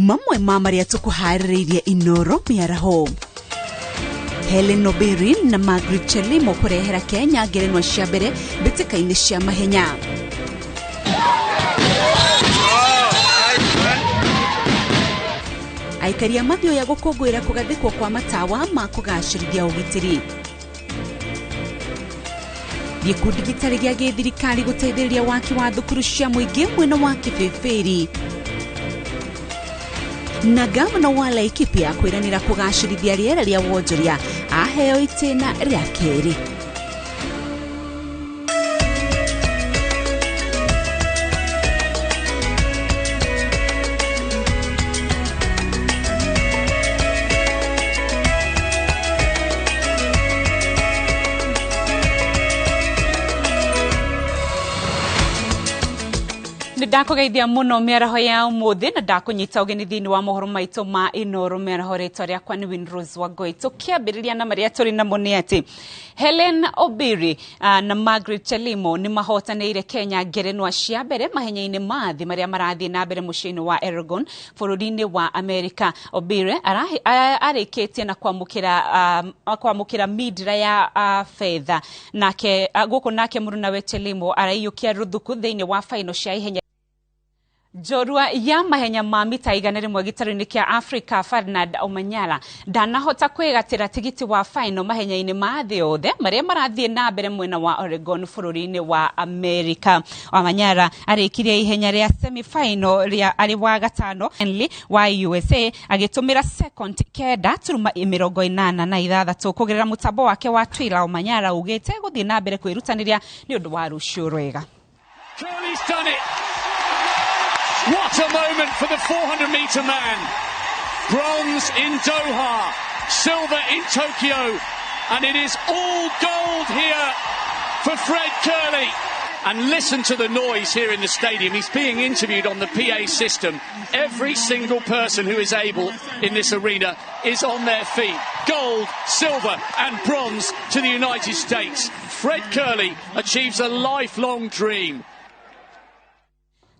Mamwe ma marĩa tũkũharĩrĩirie Inoro mĩaraho. Helen Obiri na Margaret Chelimo kũrehera Kenya ngerenwa cia mbere mbĩtĩka-inĩ cia mahenya. Aikari a Mathioya gũkũngũĩra kũgathĩkwo kwa matawa ma kũgacĩrithia ũgitĩri. Gĩkundi gĩtarĩ gĩa gĩthirikari gũteithĩrĩria waki wa thukuru cia mũingĩ mwena wa Kĩbĩbĩri. Na gavana wa Laikipia kwĩranĩra kũgacĩrithia rĩera rĩa wonjoria aheo itĩna rĩa kerĩ. Ndakugeithia muno mĩaraho ya ũmũthĩ na ndakunyita ũgeni thĩinĩ wa mohoro maitũ ma Inoro mĩaraho. Rĩtwa rĩakwa nĩ Winrose Wangoi. Tũkĩambĩrĩria na marĩa tũrĩ namo nĩ atĩ Helen Obiri na Margaret Chelimo nĩ mahotanĩire Kenya ngerenwa cia mbere mahenya-inĩ ma thĩ marĩa marathiĩ na mbere mũciĩ-inĩ wa Oregon bũrũri-inĩ wa Amerika. Obiri arĩkĩtie na kwamũkĩra mindira ya fedha, nake gũkũ nake mũrunawe Chelimo araiyũkia rũthuku thĩinĩ wa faino cia ihenya njorua ya mahenya ma mita 100 gĩtarũ-inĩ kĩa Africa. Ferdinand Omanyala ndanahota kwĩgatĩra tigiti wa final mahenya-inĩ ma thĩ yothe marĩa marathiĩ na mbere mwena wa Oregon bũrũri-inĩ wa America. Omanyala arĩkirie ihenya rĩa semi-final rĩa arĩ wa gatano Henley wa USA agĩtũmĩra second 9.86 kũgerera mũtambo wake wa Twitter. Omanyala ugĩte gũthiĩ na mbere kwĩrutanĩria nĩ ũndũ wa rũciũ rwega. Curly's done it. What a moment for the 400-meter man. Bronze in Doha, silver in Tokyo, and it is all gold here for Fred Kerley. And listen to the noise here in the stadium. He's being interviewed on the PA system. Every single person who is able in this arena is on their feet. Gold, silver and bronze to the United States. Fred Kerley achieves a lifelong dream.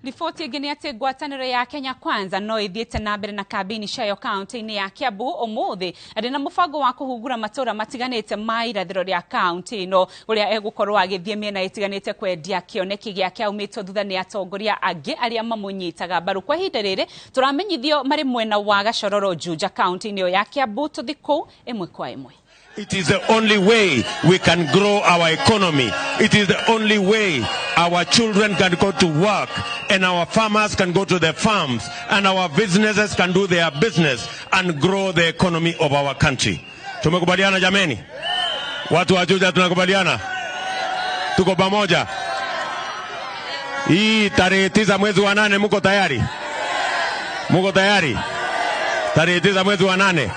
Riboti ĩngĩ nĩ atĩ ngwatanĩro ya Kenya Kwanza no ĩthiĩte na mbere na kambĩini ciayo kaunti-inĩ ya Kiambu ũmũthĩ arĩ na mũbango wa kũhungura matũũra matiganĩte ma irathĩro rĩa kaunti ĩno ũrĩa egũkorwo agĩthiĩ mĩena ĩtiganĩte kwendia kĩoneki gĩake aumĩtwo thutha nĩ atongoria angĩ arĩa mamũnyitaga mbaru. Kwa ihinda rĩrĩ tũramenyithio marĩ mwena wa Gachororo Juja kaunti-inĩ ĩyo ya Kiambu. Tũthiĩ kũu ĩmwe kwa ĩmwe. It is the only way we can grow our economy. It is the only way our children can go to work and our farmers can go to their farms and our businesses can do their business and grow the economy of our country. Tumekubaliana jameni? Watu wa Juja tunakubaliana? Tuko pamoja? Hii tarehe 9 mwezi wa 8 muko tayari? Muko tayari? Tarehe 9 mwezi wa 8.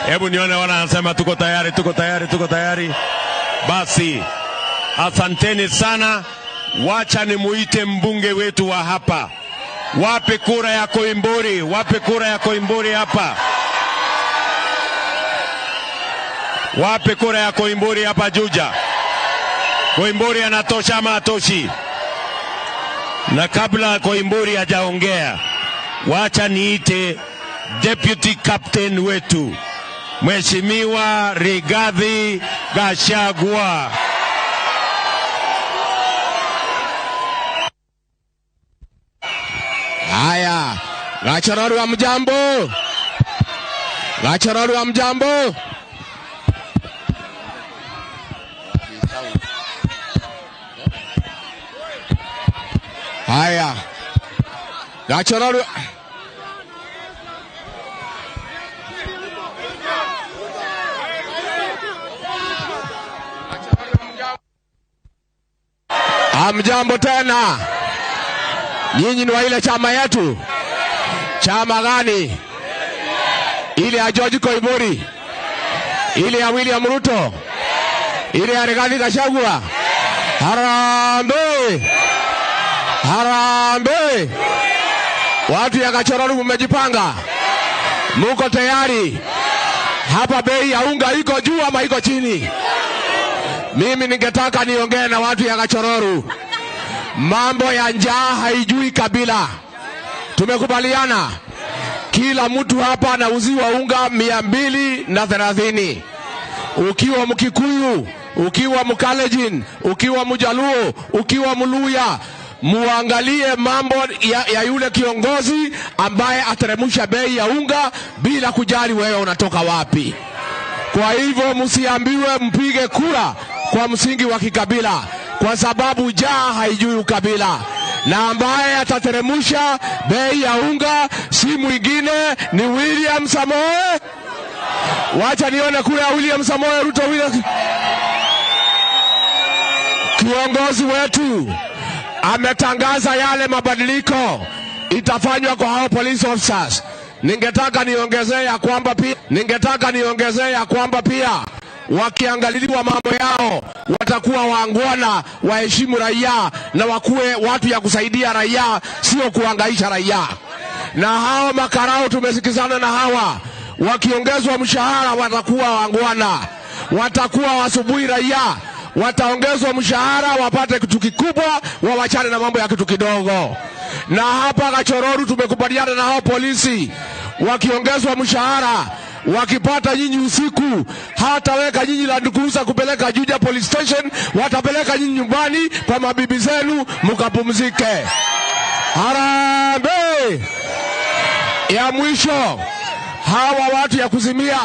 Hebu nione wanasema tuko tayari, tuko tayari, tuko tayari. Basi, asanteni sana. Wacha nimuite mbunge wetu wa hapa. Wape kura ya Koimburi, wape kura ya Koimburi hapa. Wape kura ya Koimburi hapa Juja. Koimburi anatosha ama hatoshi? Na kabla Koimburi hajaongea, wacha niite deputy captain wetu, Mheshimiwa Rigathi Gachagua. Haya, Gachororo wa mjambo. Gachororo wa mjambo. Haya, Gachororo. Hamjambo tena. Nyinyi ni wa ile chama yetu. Chama gani? Ile ya George Koimburi, ile ya William Ruto, ile ya Rigathi Gachagua. Harambee! Harambee! Watu ya Gachororo mmejipanga? Muko tayari? Hapa bei ya unga iko juu ama iko chini? Mimi ningetaka niongee na watu ya Gachororo. Mambo ya njaa haijui kabila. Tumekubaliana. Kila mtu hapa anauziwa unga 230. Ukiwa Mkikuyu, ukiwa Mkalenjin, ukiwa Mjaluo, ukiwa Mluya, muangalie mambo ya yule kiongozi ambaye ateremusha bei ya unga bila kujali wewe unatoka wapi. Kwa hivyo msiambiwe mpige kura kwa msingi wa kikabila, kwa sababu jaa haijui ukabila. Na ambaye atateremusha bei ya unga si mwingine ni William Samoei. Wacha nione kura ya William Samoei Ruto. William. Kiongozi wetu ametangaza yale mabadiliko itafanywa kwa hao police officers. Ningetaka niongezee ya kwamba pia wakiangaliliwa mambo yao watakuwa waangwana, waheshimu raia na wakuwe watu ya kusaidia raia, sio kuangaisha raia. Na hao makarao tumesikizana na hawa, wakiongezwa mshahara watakuwa waangwana, watakuwa wasubuhi raia, wataongezwa mshahara wapate kitu kikubwa, wawachane na mambo ya kitu kidogo. Na hapa Gachororu tumekubaliana na hao polisi, wakiongezwa mshahara, wakipata nyinyi usiku, hataweka nyinyi Land Cruiser kupeleka Juja police station, watapeleka nyinyi nyumbani kwa mabibi zenu mkapumzike. Harambee! Ya mwisho, hawa watu ya kuzimia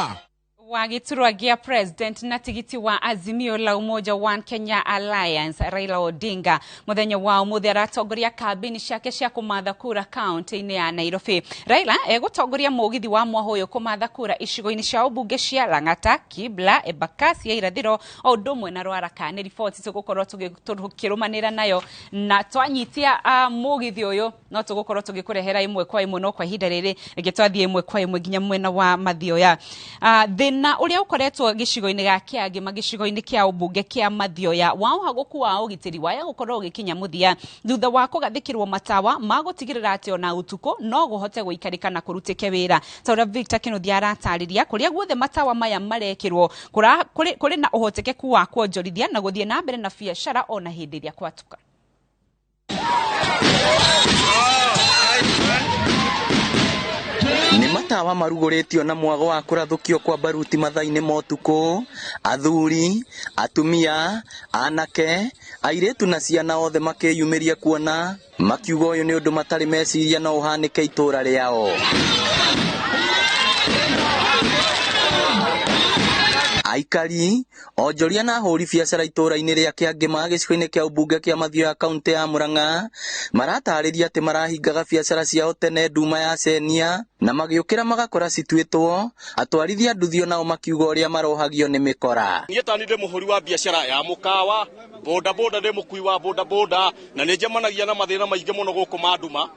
wa gĩturwa gĩa president na tigiti wa Azimio la Umoja One Kenya Alliance Raila Odinga muthenya wa umuthi aratongoria kambini ciake cia kumatha kura kaunti-inĩ ya Nairobi. Raila egũtongoria mũgithi wa mwahũyũ kũmatha kura icigo-inĩ cia ũmbunge cia Lang'ata, Kibla, Embakasi ya irathĩro o ũndũ ũmwe na Ruaraka. Nĩ riboti tũgũkorwo tũkĩrũmanĩra nayo na twanyitia mũgithi ũyũ no tũgũkorwo tũgĩkũrehera ĩmwe kwa ĩmwe, no kwa ihinda rĩrĩ reke twathiĩ ĩmwe kwa ĩmwe nginya mwena wa Mathioya. Thĩna uria ukoretwo gicigo-inĩ gĩa Kĩangĩma gicigo-inĩ kĩa ũmbunge kĩa Mathioya wa ũhagũku wa ũgitĩri waya gũkorwo ũgĩkinya mũthia thutha wa kũgathĩkĩrwo matawa ma gũtigĩrĩra atĩ ona ũtukũ no gũhote gũikarĩka na kũrutĩke wĩra. Ta ũrĩa Victor Kĩnuthia aratarĩria, kũrĩa guothe matawa maya marekĩrwo kũrĩ na ũhotekeku wa kuonjorithia na gũthiĩ na mbere na biacara ona hĩndĩ ĩrĩa kwatuka. Nĩ matawa marugũrĩtio na mwago wa kũrathũkio kwa baruti mathaa-inĩ ma ũtukũ. Athuri, atumia, anake, airĩtu na ciana othe makĩyumĩria kuona, makiuga ũyũ nĩ ũndũ matarĩ meciria no ũhanĩke itũra rĩao. Aikari, onjoria na ahũri biacara itũra-inĩ rĩa Kĩangĩma gĩcigo-inĩ kĩa ũmbunge kĩa Mathioya kaunti ya Murang'a maratarĩria atĩ marahingaga biacara ciao tene nduma ya cenia na magĩũkĩra magakora cituĩtwo. Atwarithia nduthi nao makiuga ũrĩa marohagio nĩ mĩkora. Niĩ tani ndĩ mũhũri wa biacara ya mũkawa, boda boda, ndĩ mũkui wa boda boda, na nĩ njemanagia na mathĩna maingĩ mũno gũkũ ma nduma,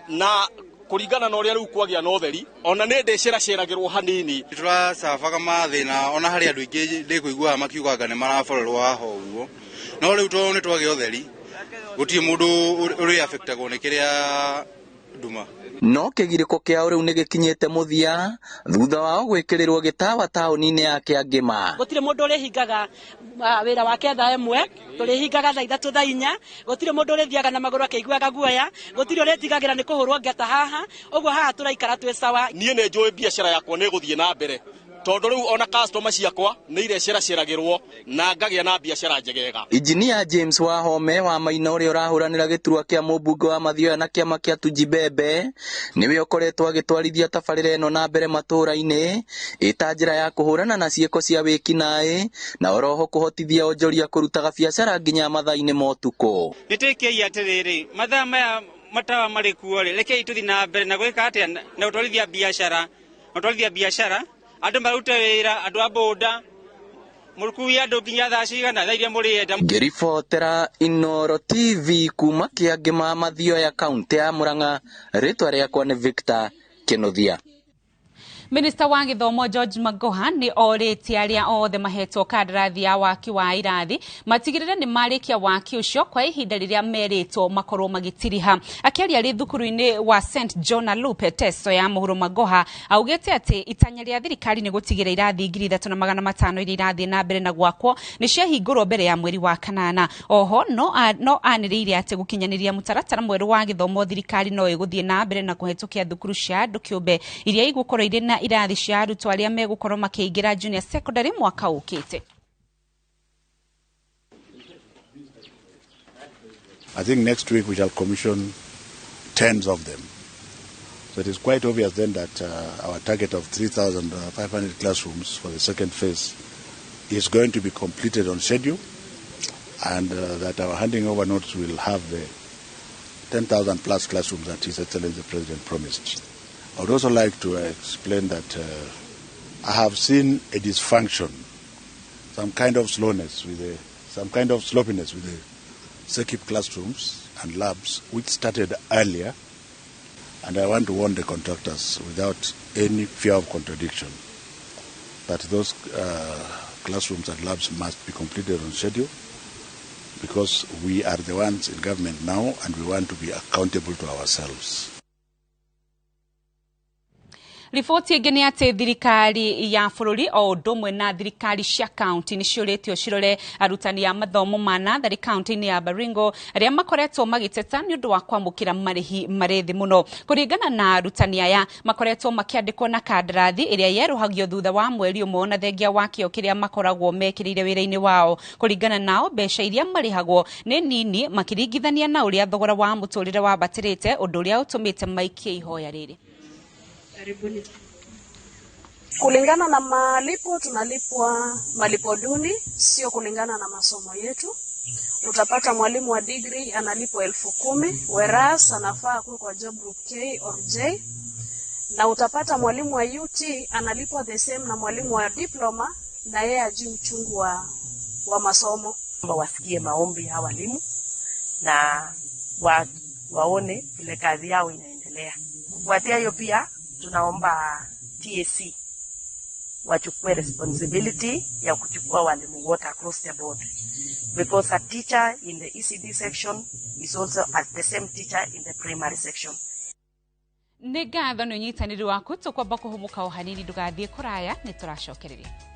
na kũringana na ũrĩa rĩu kwagĩa na ũtheri ona nĩ ndĩceraceragĩrwo hanini. Tũracabaga mathĩna ona harĩ andũ aingĩ ndĩkũiguaga makiugaga nĩ maraborerwo haha ũguo, no rĩu tondũ nĩ twagĩa ũtheri gũtirĩ mũndũ ũrĩ affectagwo nĩ kĩrĩa nduma. No kĩgirĩko kĩao rĩu nĩ gĩkinyĩte mũthia thutha wao gwĩkĩrĩrwo gĩtawa taũni-inĩ ya Kĩangĩma. Gũtirĩ mũndũ ũrĩhingaga wĩra wake thaa 1, tũrĩhingaga thaa 3 thaa 4. Gũtirĩ mũndũ ũrĩthiaga na magũrũ akĩiguaga guoya, gũtirĩ ũrĩtigagĩra nĩ kũhũrwo ngeta haha, ũguo haha tũraikara twĩ sawa. Niĩ nĩ njũĩ biacara yakwa nĩ ĩgũthiĩ na mbere, tondũ rĩu ona customer ciakwa nĩ ireceraceragĩrwo na ngagĩa na biacara njegega. Injinia James Wahome wa Maina ũrĩa ũrahũranĩra gĩturwa kĩa mũmbunge wa Mathioya na kĩama kĩa Tujibembe nĩwe ũkoretwo agĩtwarithia tabarĩra ĩno na mbere matũũra-inĩ ĩta njĩra ya kũhũrana na ciĩko cia wĩkinaĩ na oroho kũhotithia onjoria kũrutaga biacara nginya mathaa-inĩ ma ũtukũ. Nĩtwĩkĩi atĩrĩrĩ, mathaa maya matawa marĩ kuo rĩ, rekei tũthiĩ na mbere na gwĩka atĩa na gũtwarithia biacara, andũ marute wĩra, andũ a boda mũrukui andũ nginya thaa cigana, thaa iria mũrĩenda. Ngĩribotera Inooro TV kuma Kĩangĩma Mathioya kaunti ya Murang'a, rĩtwa rĩakwa nĩ Victor Kĩnuthia. Minista wa gĩthomo George Magoha nĩ orĩtie arĩa othe mahetwo kandarathi ya waki wa irathi matigĩrĩre nĩ marĩkia waki ũcio kwa ihinda rĩrĩa merĩtwo makorwo magĩtiriha. Akĩaria arĩ thukuru-inĩ wa St John Alupe Teso ya mũhuro, Magoha augĩte atĩ itanya rĩa thirikari nĩ gũtigĩrĩra irathi 3500 iria irathiĩ na mbere na gwakwo nĩ ciahingũrwo mbere ya mweri wa kanana. Oho no anĩrĩire atĩ gũkinyanĩria mũtaratara mwerũ wa gĩthomo, thirikari no ĩgũthiĩ na mbere na kũhetũkia thukuru cia andũ kĩũmbe iria igũkorwo irĩ na irathi cia arutwo arĩa megũkorwo makĩingĩra junior secondary mwaka ũkĩte. I think next week we shall commission tens of them. So it is quite obvious then that our target of 3,500 classrooms for the second phase is going to be completed on schedule, and that our handing over notes will have the 10,000 plus classrooms that His Excellency the President promised. I would also like to explain that I have seen a dysfunction, some kind of slowness with the, some kind of sloppiness with the SEQIP classrooms and labs, which started earlier, and I want to warn the contractors without any fear of contradiction that those classrooms and labs must be completed on schedule, because we are the ones in government now and we want to be accountable to ourselves. Riboti ĩngĩ nĩ atĩ thirikari ya bũrũri o ũndũ ũmwe na thirikari cia kaunti nĩ ciũrĩtio cirore arutani a mathomo ma natharĩ kaunti-inĩ ya Baringo arĩa makoretwo magĩteta nĩ ũndũ wa kwamũkĩra marĩhi marĩ thĩ mũno. Kũringana na arutani aya, makoretwo makĩandĩkwo na kandarathi ĩrĩa yerũhagio thutha wa mweri ũmwe, na thengia wa kĩo kĩrĩa makoragwo mekĩrĩire wĩra-inĩ wao. Kũringana nao, mbeca iria marĩhagwo nĩ nini makĩringithania na ũrĩa thogora wa mũtũrĩre wambatĩrĩte, ũndũ ũrĩa ũtũmĩte maikie ihoya rĩrĩ. Karibuni. Kulingana na malipo, tunalipwa malipo duni, sio kulingana na masomo yetu. Utapata mwalimu wa degree analipwa 10,000, whereas anafaa kuwa kwa job group K or J. Na utapata mwalimu wa UT analipwa the same na mwalimu wa diploma, na yeye ajui uchungu wa masomo. Wasikie maombi ya walimu na waone vile kazi yao inaendelea. Kufuatia hiyo pia tunaomba TSC wachukue responsibility ya kuchukua walimu wote across the board, because a teacher in the ECD section is also as the same teacher in the primary section. Nĩ ngatho nĩ ũnyitanĩri waku. Tũkwamba kũhũmũka o hanini, ndũgathiĩ kũraya, nĩ tũracokereria.